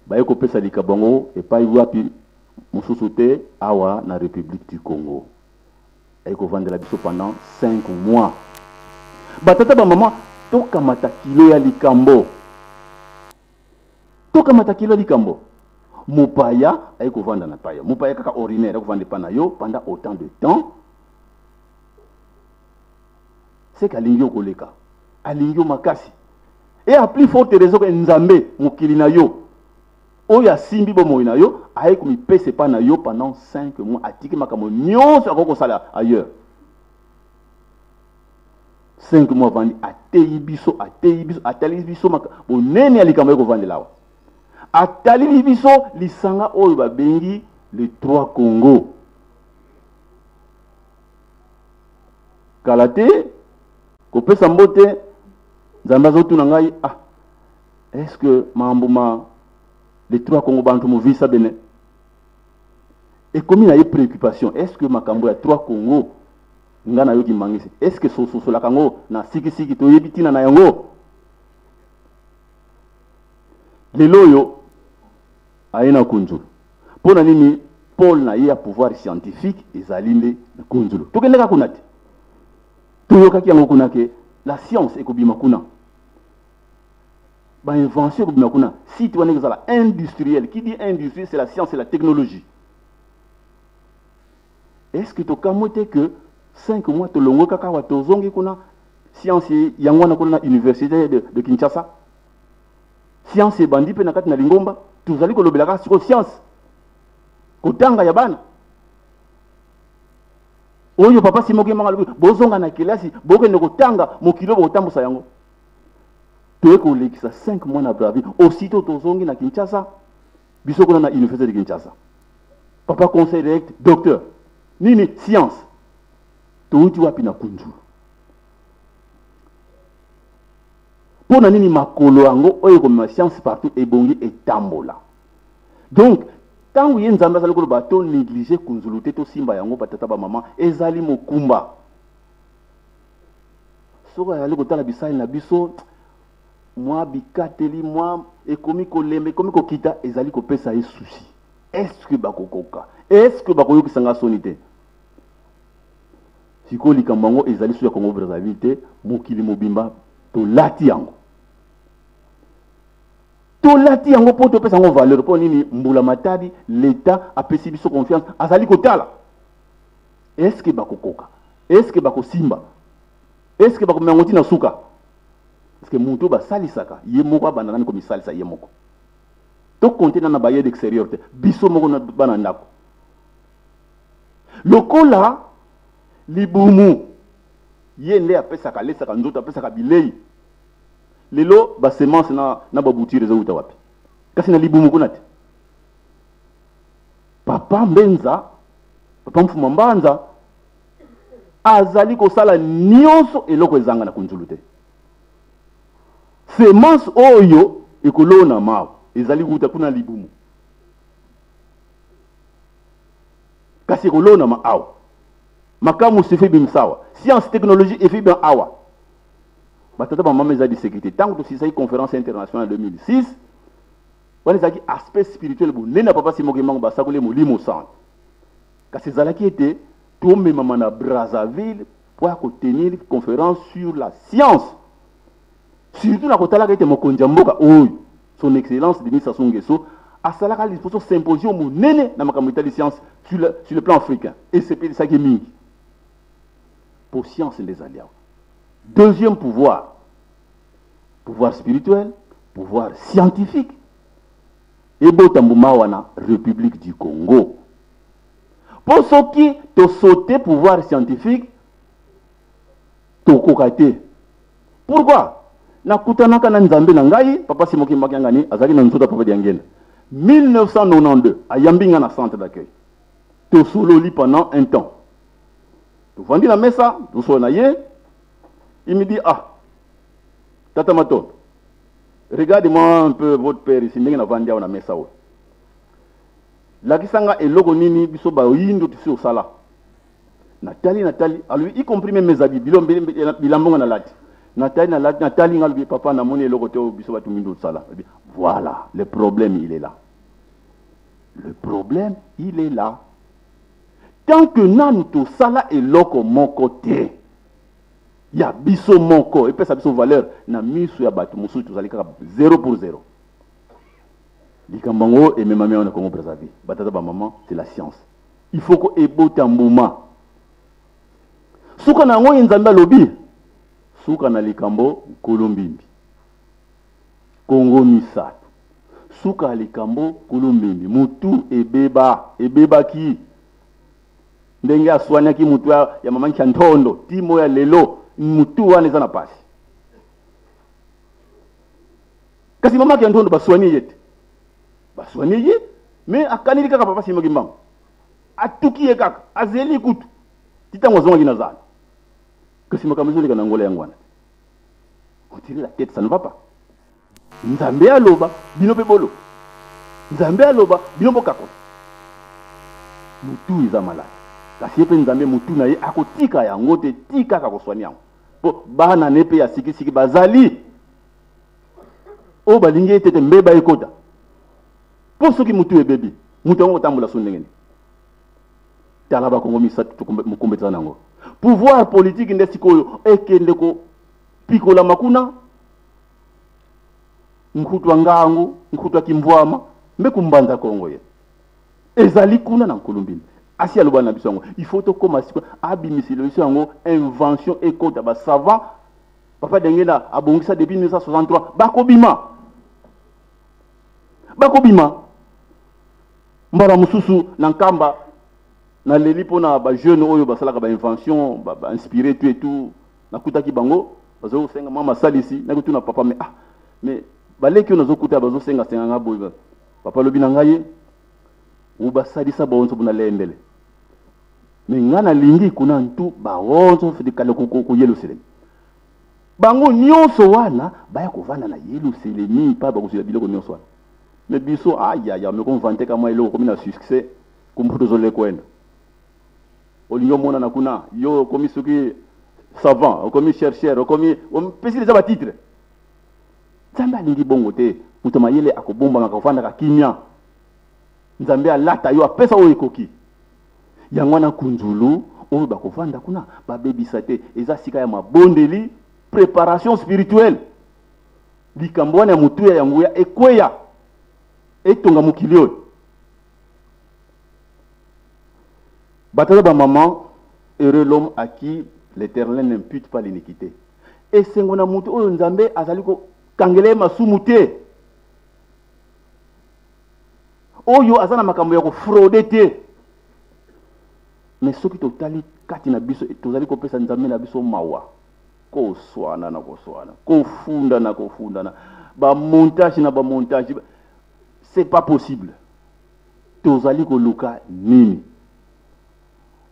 Baye kopesa likambo yango epai wapi mosusu te, awa na République du Congo. Aye kovandela biso pendant 5 mois. Batata, bamama, tokamata kilo ya likambo, tokamata kilo ya likambo. Mopaya aye kovanda na paya, mopaya kaka ordinaire aye kovanda epa na yo pendant autant de temps, c'est que alingi yo koleka, alingi yo makasi. Et à plus forte raison que Nzambe mokili na yo, oyo asimbi bomoi na yo, aye komipesa epai na yo pendant 5 mois, atiki makambo nyonso akoki kosala ailleurs. 5 mois avandi, ateyi biso, ateyi biso, atalisi biso bonene ya likambo ye kovandela awa, atalili biso lisanga oyo babengi les trois Congo. Kala te kopesa mbote, Nzambe azotuna ngai: ah, est ce que mambo ma les trois Congo, bantu movisa bene ekomi na ye préoccupation? Est ce que makambo ya trois Congo, nga nayoki mangisi, est ce que sosolaka yango na sikisiki, toyebi ntina na yango? Lelo oyo aye na Kunzulu mpo na nini? Pôle na ye ya pouvoir scientifique ezali nde na Kunzulu. Tokendeka kuna te, toyokaki yango kuna ke la science ekobima kuna, bainvention ekobima kuna, site wana ekozala industriel. Qui dit industrie, c'est la science et la technologie. Est ce que tokamwe te que 5 mois tolongwe kaka awa, tozongi kuna, science yango wana kuna na université de Kinshasa? Science ebandi mpe na kati na lingomba, tozali kolobela kaka sikoyo science, kotanga ya bana. Oyo papa Simon Kimbangu alobi, bozonga na kelasi, bokende kotanga, mokili oyo bokotambusa yango. Toye kolekisa 5 mois na Brazzaville, aussitôt tozongi na Kinshasa, biso kuna na université de Kinshasa. Papa conseil direct, docteur. Nini science? Touti wapi na Kunzulu? Mpo na nini makolo yango oyo ekomema science partout ebongi etambola? Donc ntango ye Nzambe azali koloba to négliger Kunzulu te, tosimba yango, batata ba mama, ezali mokumba. Soki azali kotala bisali na biso, mwa bikateli mwa ekomi kolemba, ekomi kokita, ezali kopesa ye souci. Est-ce que bakokoka? Est-ce que bakoyokisa nga soni te? Sikoyo likambo yango ezali so ya Congo Brazzaville te, mokili mobimba tolati yango. Tolati yango mpo topesa yango valeur. Mpo nini? Mbula matadi, l'État apesi biso confiance, azali kotala. Est-ce que bakokoka? Est-ce que bakosimba? Est-ce que bakomema yango ntina suka? Parce que moto basalisaka ye moko abanda nani komisalisa ye moko. Tokonte na baye d'extérieur te, biso moko na bana ndako. Lokola libumu ye nde apesaka, alesaka nzoto, apesaka bilei. Lelo ba semence na ba bouture ezowuta wapi? Kasi na libumu kuna te. Papa Mbenza, papa Mfuma Mbanza azali kosala nyonso eloko ezanga na Kunzulu te. Semence oyo ekolona mawa ezali kuta kuna libumu, kasi ekolona ma awa. Makambo sufi bimsawa, science technologie efi bien awa. Batata ba mama eza di sécurité. Tango tosisaki conférence internationale 2006, wana ezalaki aspect spirituel bonene ya papa Simon Kimbangu, basakoli molimo santo. Kasi ezalaki ete tomemama na Brazzaville po ya kotenir conférence sur la science. Surtout na kotalaka ete mokonzi ya mboka oyo, son excellence Denis Sassou Nguesso, asalaka liboso symposium monene na makambo etali science sur le plan africain. Esepelisaki mingi. Po science nde ezali awa. Deuxième pouvoir, pouvoir spirituel, pouvoir scientifique. Ebota mbuma wana République du Congo. Po soki to sauter pouvoir scientifique, tokoka te. Pourquoi? Nakutanaka na Nzambe na ngai, papa Simon Kimbangu Kiangani, azalaki na nzoto ya papa Diangenda. 1992, ayambi nga na centre d'accueil. Tosololi pendant un temps. Tovandi na mesa, tosolo na ye. Il me dit, ah, Tata Matondo, regardez-moi un peu votre père ici, ndenge navandi awa na mesa oyo. Lakisa nga eloko nini biso bayindo tosi osala. Natali, natali, alobi, y compris même mes habits, bilamba nga nalati. Natali, nalati, natali nga alobi, papa, namoni eloko te oyo biso bato mindo tosala. Alobi, voilà, le problème il est là. Le problème il est là. Tant que nanu tosala eloko moko te ya biso moko epesa biso valeur na miso ya bato mosusu, tozali kaka 0 pour 0. Likambo yango ememami awa na Congo Brazzaville. Batata ba maman, c'est la science. Il faut ko ebota mbuma. Suka na yango ye Nzambe alobi, suka na likambo nkolo mbimbi. Kongo misato. Suka ya likambo nkolo mbimbi. Mutu ebeba, ebebaki. Ndenge aswaniaki mutu ya mama Ncha Ntondo, timo ya lelo, mutu wana eza na pasi. Kasi mama Ncha Ntondo baswani ye te. Baswani ye, mais akaneli kaka papa Simon Kimbangu. Atuki ye kaka, azeli kutu. Ti tango azongaki na zala. Kasi makambo ezoleka na Angola yango wana. On dirait la tête, ça ne va pas. Nzambe aloba, bino pe bolo. Nzambe aloba, bino bokakola. Mutu eza malade. Kasi ye pe Nzambe mutu na ye akotika yango te, tika kaka koswani yango. Po bana ne pe ya sikisiki bazali. Oyo balingi ete te mbeba ekota. Po soki mutu ebebi, mutu yango kotambola so ndenge nini? Tala ba Kongo misato mokombe eza nango. Pouvoir politique nde sikoyo ekende ko pikola makuna nkutu ya ngangu, nkutu ya kimbwama, mbe kumbanza Kongo ye. Ezali kuna na Nkulumbini. Asi aloba na biso yango. Il faut tokoma sikoyo abimisela biso yango invention ekota ba savant. Papa Dengela abongisa depuis 1963 bakobima. Bakobima mbala mosusu na Nkamba. Naleli mpona bajeune oyo basalaka bainvention, bainspiré tout et tout. Nakutaki bango bazosenga mwa masalisi. Nakotuna papa: "Mais ah, mais baleki oyo nazokuta bazosengasenga nga boye?" Papa alobi na ngai: "Obasalisa bonso mpona lembele, mais nga nalingi kuna ntu baonso kale ku Yelusalemi, bango nyonso wana baya kovanda na Yelusalemi mpa bakozwela biloko nyonso wana." Mais biso, ayaya, mekomvante ka mwa eloko komi na succès, kumbu tozolekwenda, olingi omonana kuna, yo okomi soki savant, okomi chercheur, okomi opesi deja batitre. Nzambe alingi bongo te. Moto mayele akobombamaka, kofandaka kimia. Nzambe alata yo, apesa oyo ekoki. Yango wana kunzulu oyo bakovanda kuna, babebisa te. Eza sika ya mabondeli, préparation spirituelle. Likambo wana ya motuya ya nguya ekweya, etonga mokili oyo. Batata, bamama, heureux l'homme à qui l'Éternel n'impute pas l'iniquité. Esengo na motu oyo Nzambe azali kokangela ye masumu te, oyo aza na makambo ya kofraude te. Mais soki totali kati na biso, tozali kopesa Nzambe na biso mawa. Koswana na koswana, kofunda na kofundana, bamontage na bamontage, c'est pas possible. Tozali koluka nini?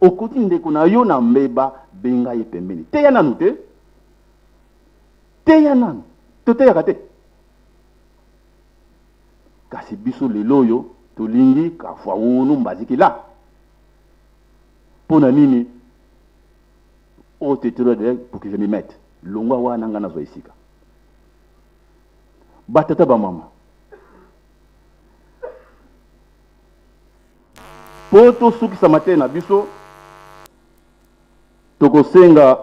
Okoti ndeko na yo na mbeba, benga ye pembeni, teya nanu te, teya nanu. Toteyaka te. Kasi biso lelo oyo tolingi kafwa wunu mbazikila. Mpo na nini? Oyo tetelo pour que je m'y mette. Longwa wana, nga nazwa esika. Batata, bamama, mpo tosukisa mateya na biso, tokosenga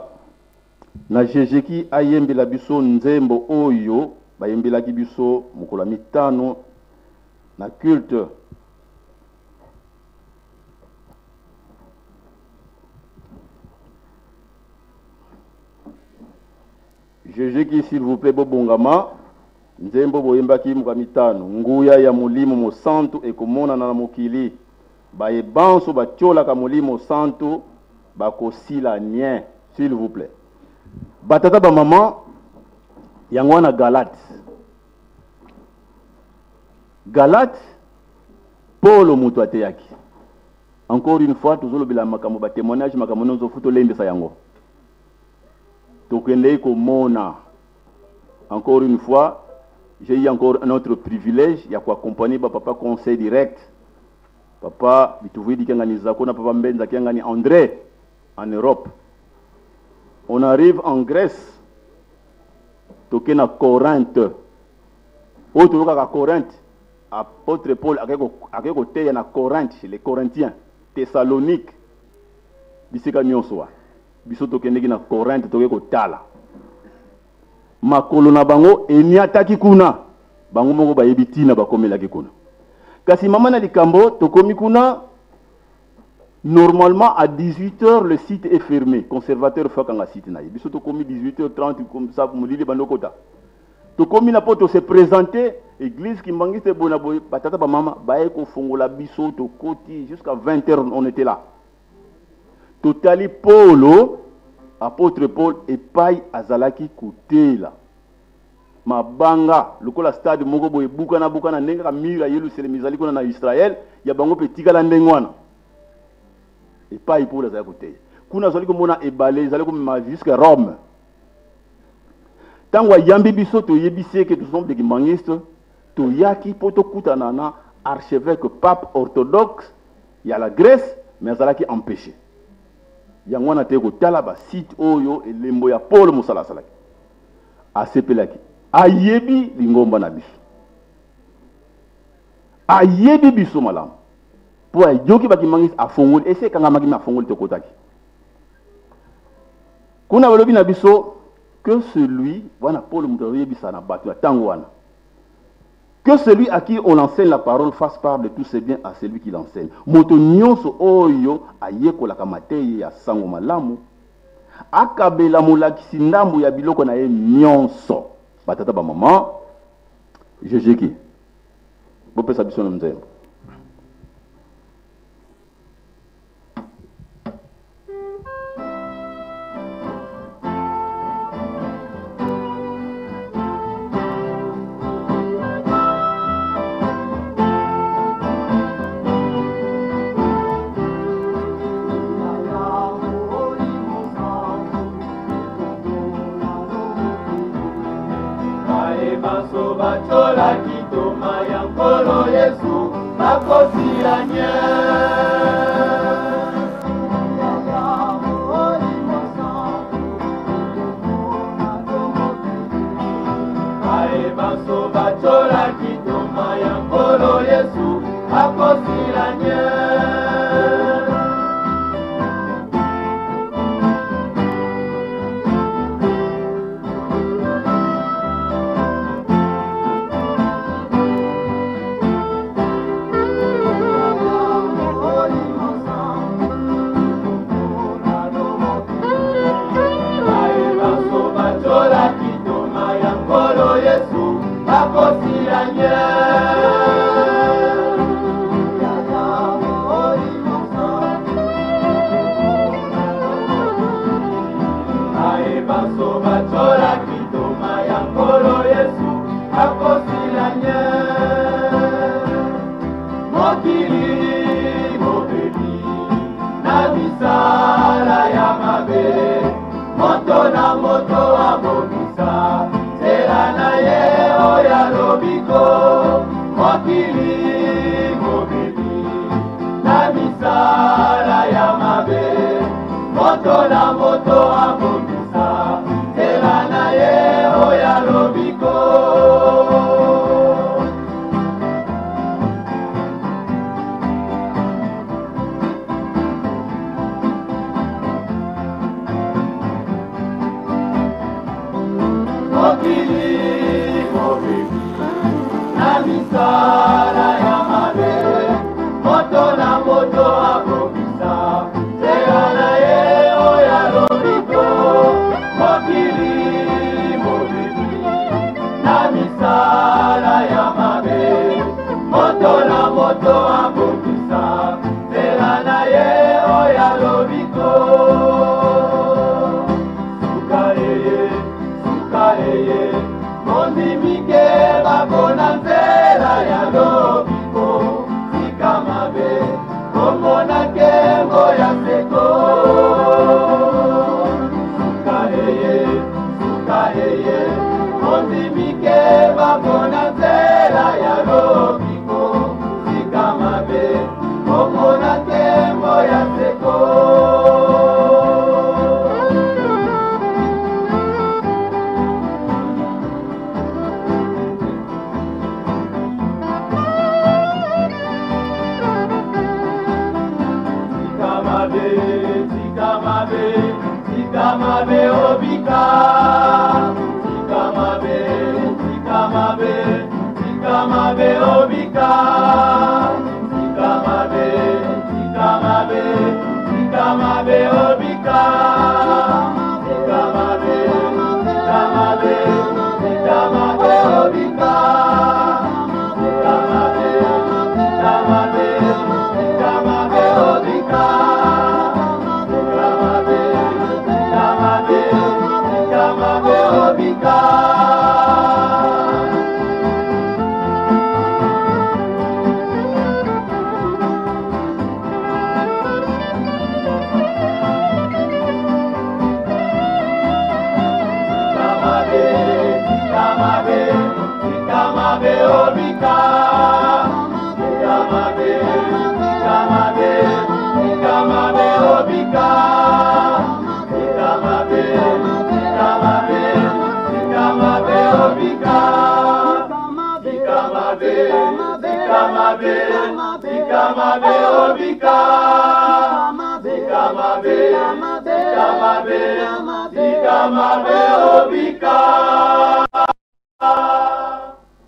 na Jejeki ayembela biso nzembo oyo bayembelaki biso mokolo ya mitano na culte. Jejeki, s'il vous plaît, bobongama. Nzembo boyembaki mokolo ya mitano: "Nguya ya Molimo Mosantu ekomonana na mokili, baye banso batiolaka Molimo Santu bakosila nien." S'il vous plaît, batata, bamama. Yango wana Galate, Galate, Polo moto ateyaki. Encore une fois, tozolobela makambo batémoignage, makambo nyonso fu tolendisa yango. Tokendei komona encore une fois, j'ai eu encore un autre privilège ya koaccompagner bapapa conseil direct, papa Bituvwidi Kiangani Zako na papa Mbenza Kiangani André, en Europe. On arrive en Grèce, toke na Corinthe. Oyo toyokaka Corinthe, apôtre Paul akei koteya na Corinthe chez les Corinthiens, Thessalonique, bisika nyonso wana. Biso tokendeki na Corinthe, toke kotala. Makolo na bango eniataki kuna, bango moko bayebi ntina bakomelaki kuna. Kasi mama na likambo, tokomi kuna, normalement à 18 heures le site est fermé, conservateur fakanga site na ye. Biso tokomi 18h30 comme ça, molili bando kota. Tokomi na mpo tose présenter église kimbangiste boye na boye. Batata, bamama, baye kofongola biso, tokoti. Jusqu'à 20 heures on était là. Totali Polo, apôtre Paul, epai azalaki kotela. Mabanga lokola stade moko boye ebukana bukana, ndenge kaka mur ya Yelusalemi ezali kuna na Israel, ya bango mpe etikala ndenge wana. Epai Paul azali koteya kuna, azali komona ebale ezali komema jusque Rome. Ntango ayambi biso, toyebisi eke nous sommes des kimbanguistes, toyaki mpo tokutana na archevêque pape orthodoxe ya la Grèce, mais azalaki empêché. Yango wana te kotala basite oyo elembo ya Paul mosala asalaki. Asepelaki, ayebi lingomba na biso, ayebi biso malamu mpo ayoki bakimbangisi. Afongoli ese ekangamaki, mais afongoli, tokotaki kuna. Balobi na biso que celui wana, Paul moto azoyebisa na bato ya ntango wana, que celui à qui on enseigne la parole fasse part de tous ses biens à celui qui l'enseigne. Moto nyonso oyo ayekolaka mateyi ya sango malamu akabela molakisi ndambo ya biloko na ye nyonso. Batata, bamama, jejeki. Bopesa biso na nzembo. Batyolaki toma ya Nkolo Yesu bakosila nye. Baye banso batyolaki toma ya Nkolo Yesu bakosila nye.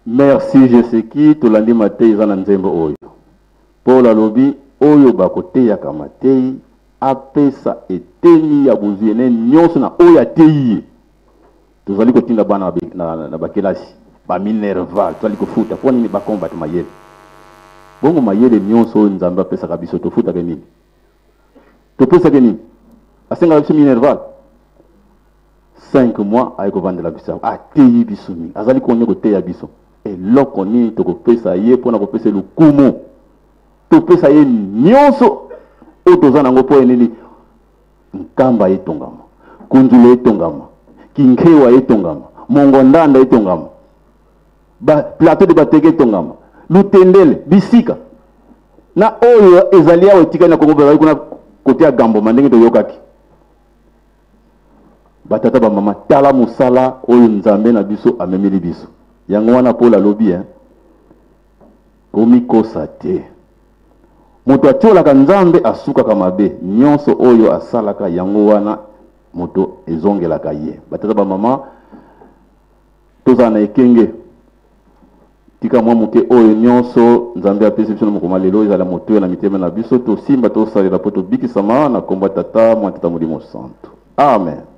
Merci Jeseki, tolandi mateyi eza na nzembo oyo. Paul alobi oyo bakoteyaka mateyi apesa eteni ya bozwi ene nyonso na oyo ateyi ye. Tozali kotinda bana na bakelasi ba minerval, tozali kofuta mpo nini bakoma bato mayele. Bongo mayele nyonso oyo Nzambe apesaka biso tofutaka nini? Topesaka nini? Asengaka biso minerval. 5 mois aye kovandela biso ateyi biso mingi, azali konye koteya biso eloko nini tokopesa ye mpo na kopesa lokumu. Topesa ye nyonso oyo toza nango mpo ye nini? Nkamba etongama, Kunzulu etongama, Kinkewa etongama, Mongondanda etongama, ba plateau de Bateke etongama, Lutendele, bisika na oyo ezali awa etikali na Kongo bazali kuna kote ya Gamboma ndenge toyokaki. Batata bamama, tala mosala oyo Nzambe na biso amemeli biso. Yango wana Paul alobi hein, komikosa te. Moto atiolaka Nzambe asukaka mabe, nyonso oyo asalaka yango wana moto ezongelaka ye. Batata bamama, tozala na ekenge. Tika mwa moke oyo nyonso Nzambe apesi biso na mokoma lelo ezala motuya na mitema na biso, tosimba tosalela mpo tobikisama na kombo ya Tata, Mwana, Tata Molimo Santu. Amen.